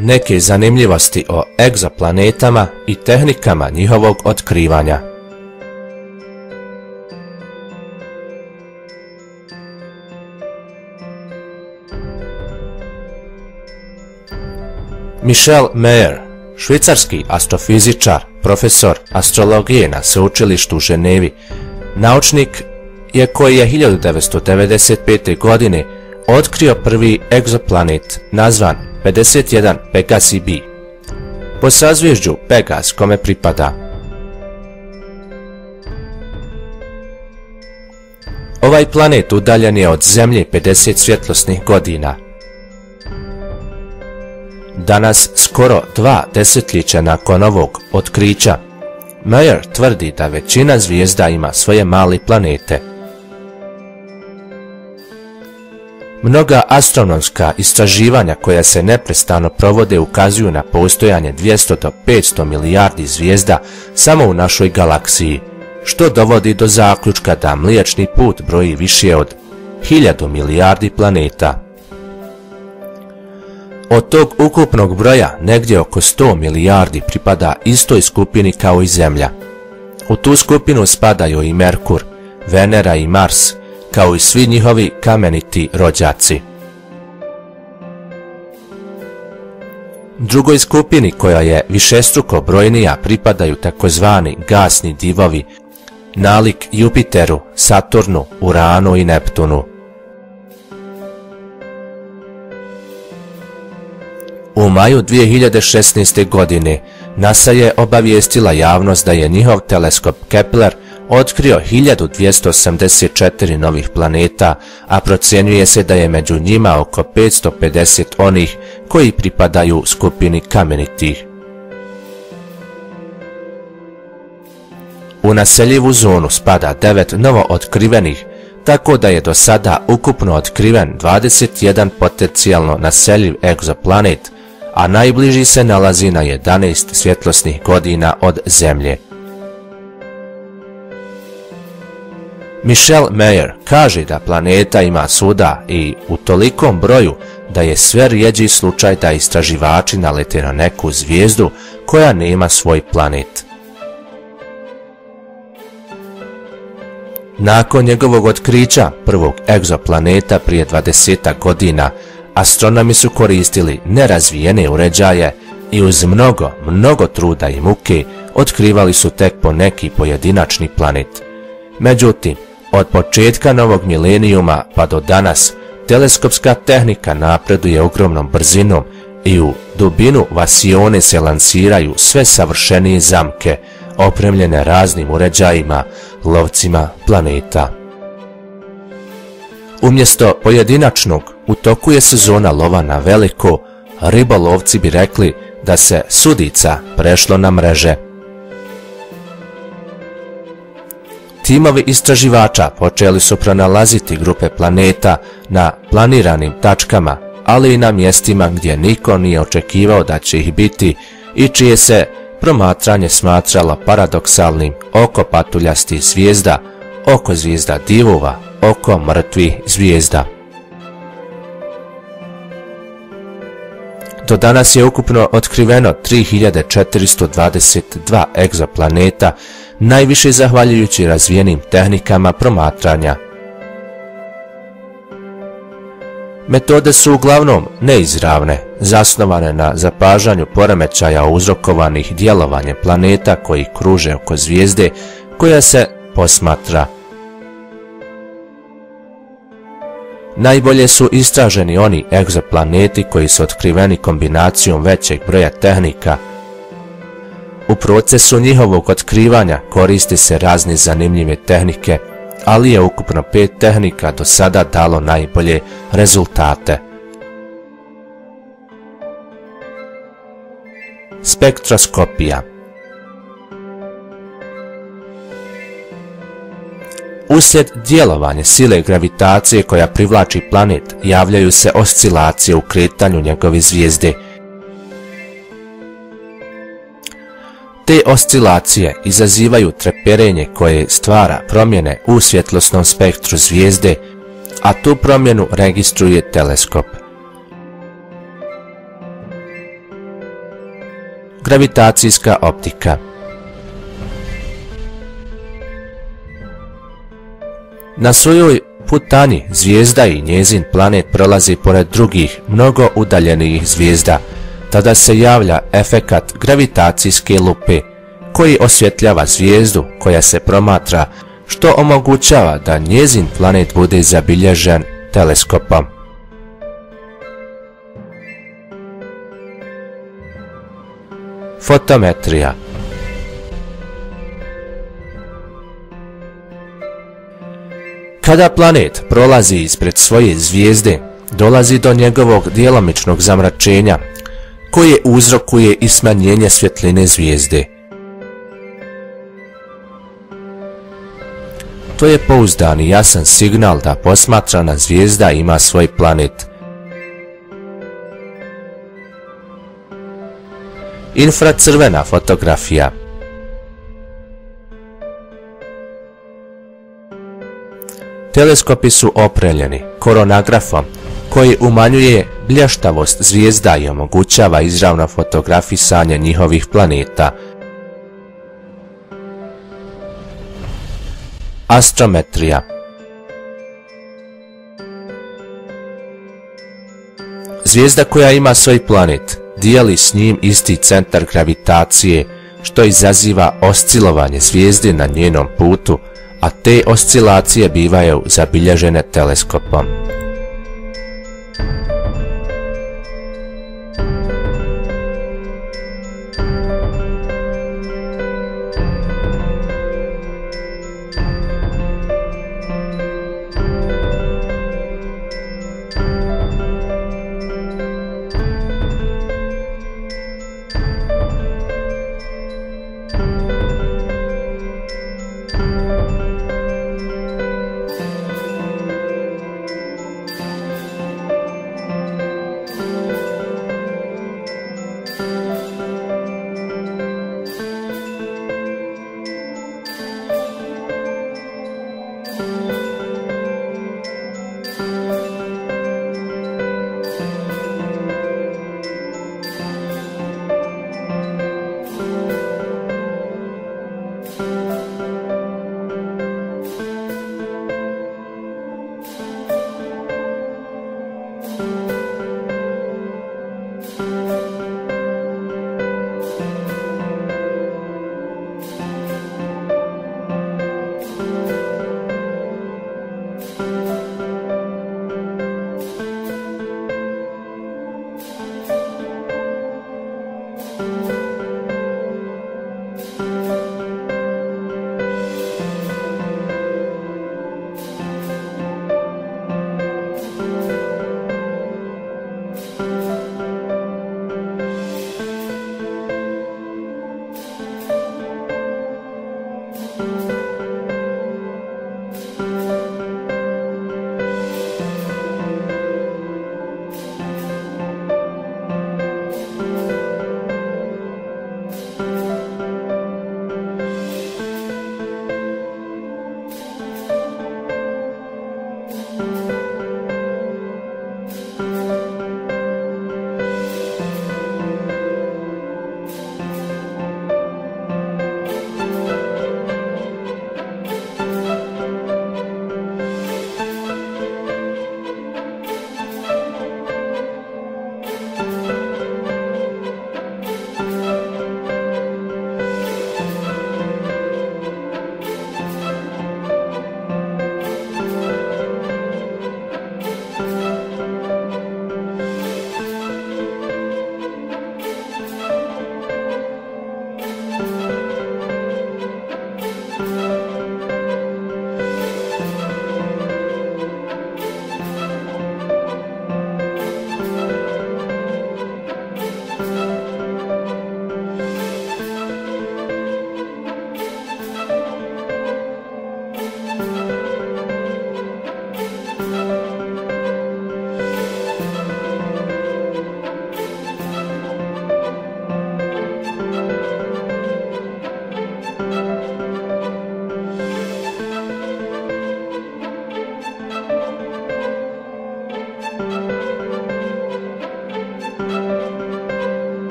neke zanimljivosti o egzoplanetama i tehnikama njihovog otkrivanja. Michel Mayor, švicarski astrofizičar, profesor astrologije na sveučilištu u Ženevi, naučnik je koji je 1995. godine otkrio prvi egzoplanet nazvan 51 Pegasi b po sazvježđu Pegas kome pripada. Ovaj planet udaljen je od Zemlje 50 svjetlosnih godina. Danas, skoro 2 desetljeća nakon ovog otkrića, Mayor tvrdi da većina zvijezda ima svoje male planete. Mnoga astronomska istraživanja koja se neprestano provode ukazuju na postojanje 200 do 500 milijardi zvijezda samo u našoj galaksiji, što dovodi do zaključka da Mliječni put broji više od 1000 milijardi planeta. Od tog ukupnog broja negdje oko 100 milijardi pripada istoj skupini kao i Zemlja. U tu skupinu spadaju i Merkur, Venera i Mars, kao i svi njihovi kameniti rođaci. Drugoj skupini, koja je višestruko brojnija, pripadaju takozvani gasni divovi, nalik Jupiteru, Saturnu, Uranu i Neptunu. U maju 2016. godine NASA je obavijestila javnost da je njihov teleskop Kepler otkrio 1284 novih planeta, a procjenjuje se da je među njima oko 550 onih koji pripadaju skupini kamenitih. U naseljivu zonu spada 9 novo otkrivenih, tako da je do sada ukupno otkriven 21 potencijalno naseljiv egzoplanet, a najbliži se nalazi na 11 svjetlosnih godina od Zemlje. Michel Mayor kaže da planeta ima svuda i u tolikom broju da je sve rjeđi slučaj da istraživači nalete na neku zvijezdu koja nema svoj planet. Nakon njegovog otkrića prvog egzoplaneta prije 20 godina, astronomi su koristili nerazvijene uređaje i uz mnogo truda i muke otkrivali su tek po neki pojedinačni planet. Međutim, od početka novog milenijuma pa do danas, teleskopska tehnika napreduje ogromnom brzinom i u dubinu vasione se lansiraju sve savršenije zamke, opremljene raznim uređajima, lovcima planeta. Umjesto pojedinačnog, u toku je sezona lova na veliko, ribolovci bi rekli da se sudica prešlo na mreže. Timovi istraživača počeli su pronalaziti grupe planeta na planiranim tačkama, ali i na mjestima gdje niko nije očekivao da će ih biti i čije se promatranje smatralo paradoksalnim oko patuljastih zvijezda, oko zvijezda divova, oko mrtvih zvijezda. Do danas je ukupno otkriveno 3422 egzoplaneta, najviše zahvaljujući razvijenim tehnikama promatranja. Metode su uglavnom neizravne, zasnovane na zapažanju poremećaja uzrokovanih djelovanjem planeta koji kruže oko zvijezde koja se posmatra. Najbolje su istraženi oni egzoplaneti koji su otkriveni kombinacijom većeg broja tehnika. U procesu njihovog otkrivanja koriste se razne zanimljive tehnike, ali je ukupno 5 tehnika do sada dalo najbolje rezultate. Spektroskopija. Uslijed djelovanja sile gravitacije koja privlači planet, javljaju se oscilacije u kretanju njegove zvijezde. Te oscilacije izazivaju treperenje koje stvara promjene u svjetlosnom spektru zvijezde, a tu promjenu registruje teleskop. Gravitacijska optika. Na svojoj putanji zvijezda i njezin planet prolazi pored drugih, mnogo udaljenijih zvijezda. Tada se javlja efekat gravitacijske lupe, koji osvjetljava zvijezdu koja se promatra, što omogućava da njezin planet bude zabilježen teleskopom. Fotometrija. Kada planet prolazi ispred svoje zvijezde, dolazi do njegovog djelomičnog zamračenja, koje uzrokuje i smanjenje svjetline zvijezde. To je pouzdan i jasan signal da posmatrana zvijezda ima svoj planet. Infracrvena fotografija. Teleskopi su opremljeni koronagrafom koji umanjuje blještavost zvijezda i omogućava izravno fotografisanje njihovih planeta. Astrometrija. Zvijezda koja ima svoj planet dijeli s njim isti centar gravitacije, što izaziva oscilovanje zvijezde na njenom putu, a te oscilacije bivaju zabilježene teleskopom.